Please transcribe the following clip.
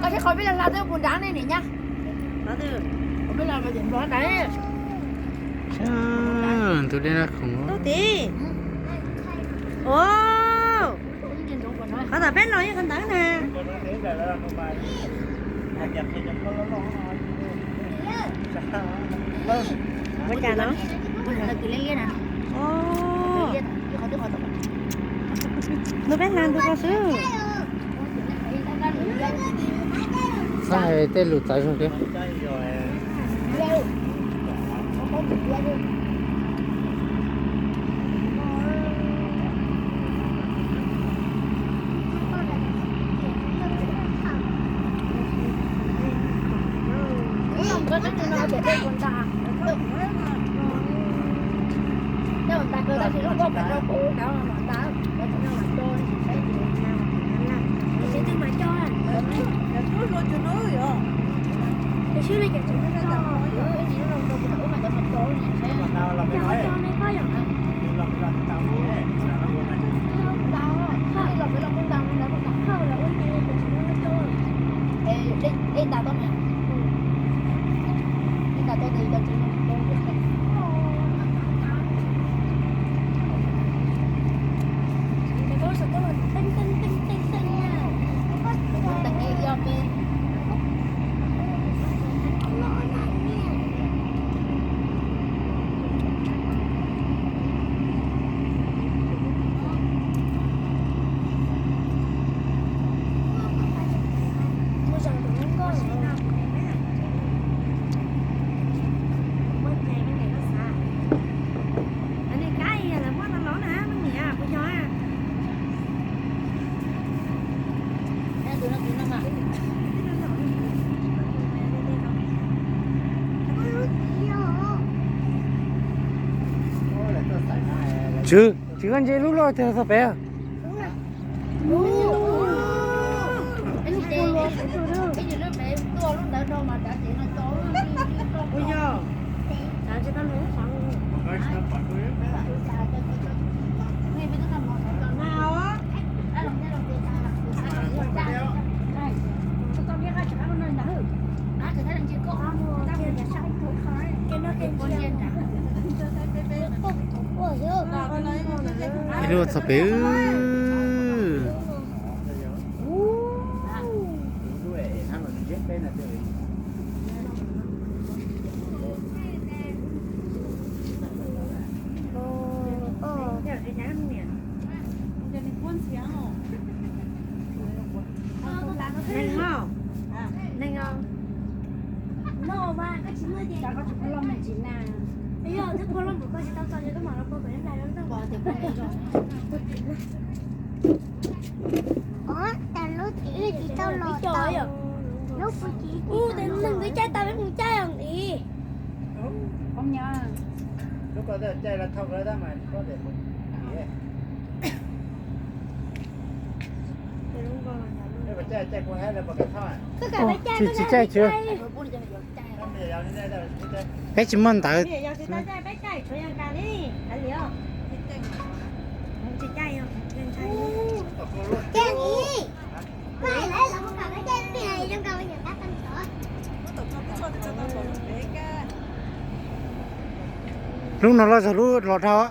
Koj thiab qhov peb los hla twb puas nrad ne niam nyab? Tus dej no khoom. Tus tid. Qhov tom peb los yeej qhov ntawd na. Ua cas no? Nws peb hla ntu ko xwb. Xav hais tej lus txawv zog thiab. Tswv, tswv koj ntse lub loj tiag txog pem. Ib lub txog pem. Neeg os, neeg os. Ub, tus neeg ntawd caij tau peb mus caij os nqis. Lub ko caij los thauj ko tab mas koj tias caij kuv hab los pom koj thauj. Tsis caij, tsis caij. Peb tsis muaj ntawv. Lub no loj zog lub los dhau.